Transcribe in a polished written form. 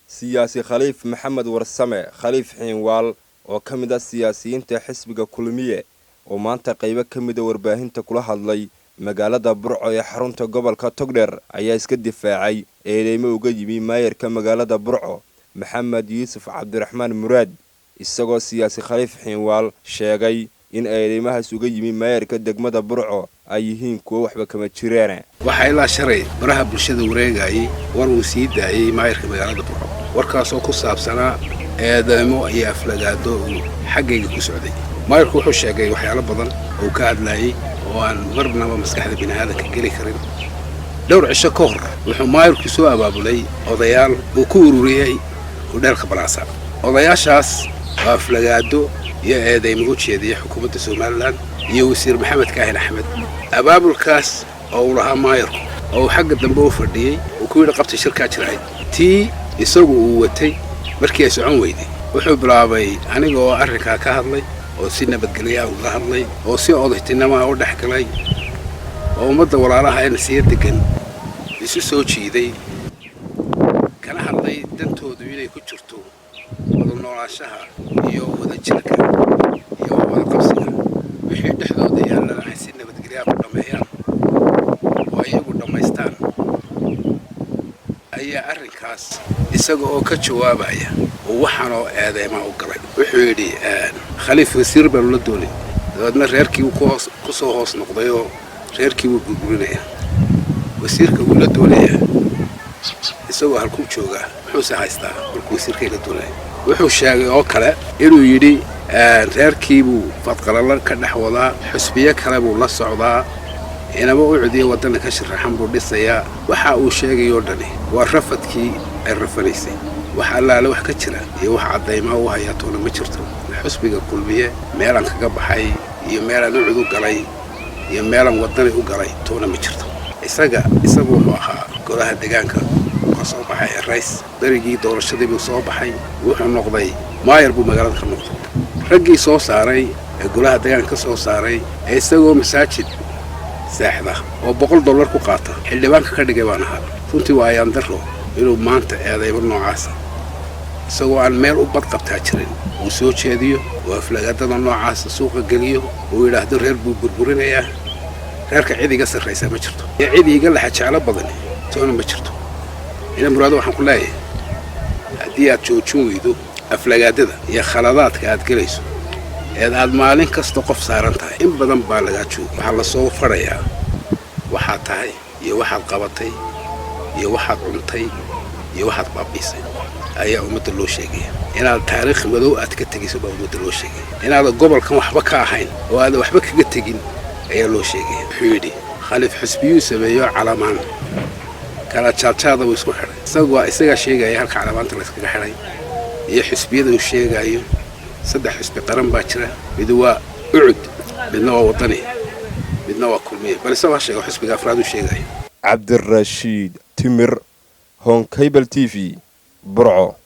Siyaasi Khaliif Maxamed Warsame Khaliif Xiinwaal, oo ka mid ah siyaasiyiinta xisbiga Kulmiye, oo maanta qaybo ka mida warbaahinta kula hadlay magaalada Burco ee xarunta gobolka Togdheer, ayaa iska difaacay eedeymo uga yimi maayarka magaalada Burco, Maxamed Yuusuf Cabdiraxmaan Muraad, isagoo siyaasi Khaliif Xiinwaal sheegay in eedeymahaas uga yimi maayarka degmada Burco ay yihiin kuwo waxba kama jiraan. Waxaa ilaa shalay baraha bulshada wareegayay war uu sii daayey maayarka magaalada Burco, warkaasoo ku saabsanaa eedeymo iyo aflagaado uu xaggayga ku socday. Maayarku wuxuu sheegay waxyaalo badan oo ka hadlaayey oo aan marnaba maskaxda bini'aadanka geli karin. Dhowr cisho ka hor wuxuu maayarku soo abaabulay odayaal uu ku ururiyey hudheelka Balaasa. Odayaashaas oo aflagaado iyo eedeymo u jeediyey xukuumadda Somalilan iyo wasiir Maxamed Kaahin Axmed. Abaabulkaas oo uu lahaa maayarku oo uu xagga dambe u fadhiyey uu ku yidhi qabtay shirkaa jirayd, tii isagu uu watay markii ay socon weyday, wuxuu bilaabay aniga oo arrinkaa ka hadlay, oo si nabadgelyaa uga hadlay, oo si odaytinimaha u dhex galay, oo ummadda walaalaha ee nasiya degan isu soo jiiday, kana hadlay dantoodu inay ku jirto wada noolaanshaha iyo wadajirka iyo wada qabsiga, wixii dhexdooda yaallana ay si nabadgelyaa ku dhammeeyaan oo iyagu dhammaystaan, ayaa arrinkaas isaga oo ka jawaabaya oo waxaanoo eedeymaa u galay. Wuxuu yidhi Khaliif wasiir baanu la doonay, dabeedna reerkii wuu ku soo hoos noqdayoo reerkii wuu burburinayaa. Wasiirka wuu la doonayaa isagoo halkuu joogaa? Muxuuse haystaa markuu wasiirkay la doonaya? Wuxuu sheegay oo kale inuu yidhi reerkiibuu fadqalalo ka dhex wadaa, xusbiyo kale buu la socdaa, inaba u cudiyo waddana ka sharaxan buu dhisayaa. Waxa uu sheegayoo dhani waa rafadkii ay rafanaysay. Wax allaale wax ka jira iyo wax caddaymaa u hayaa toona ma jirto. Xusbiga Kulmiye meelaan kaga baxay iyo meelaan u cud u galay iyo meelaan waddani u galay toona ma jirto. Isagu wuxuu ahaa golaha deegaanka ka soo baxay ee rays. Berigii doorashadii buu soo baxay, wuxuu noqday maayar buu magaalada ka noqday. Raggii soo saaray ee golaha deegaanka ka soo saaray ee isagoo masaajid seexda oo $100 ku qaata xildhibaanka ka dhigay baan ahaa. Runtii waa ayaan daro inuu maanta eedaymo noocaasa, isagoo aan meel u bad qabtaa jirin, uu soo jeediyo oo aflagaadada noocaasa suuqa geliyo, uu yidhaahdo reer buu burburinayaa. Reerka cid iga sarraysaa ma jirto iyo cid iiga laxa jeclo badani toona ma jirto. Ina Muraado waxaan ku leeyahay, haddii aad joojin weydo aflagaadada iyo khaladaadka aad gelayso eed aad maalin kasta qof saaran tahay, in badan baa lagaa joogay. Waxaa la soo fadhayaa waxaad tahay iyo waxaad qabatay iyo waxaad cuntay iyo waxaad baabiisay ayaa ummadda loo sheegaya. Inaad taariikh madow aad ka tegayso baa ummadda loo sheegaya. Inaadan gobolkan waxba ka ahayn oo aadan waxba kaga tegin ayaa loo sheegaya. Wuxuu yidhi Khaliif xusbiyuu sameeyo, calamaan kala jaadjaada buu isku xidhay. Isagu waa isagaa sheegaya halka calamaanta layskaga xidhay iyo xusbiyada uu sheegaayo. Saddex xusbi qaran baa jira: mid waa UCUD, midna waa Waddani, midna waa Kulmiye. Bal isagoo ha sheego xusbiga afraad uu sheegayo. Cabdirashiid Timir, Honkabal TV, Burco.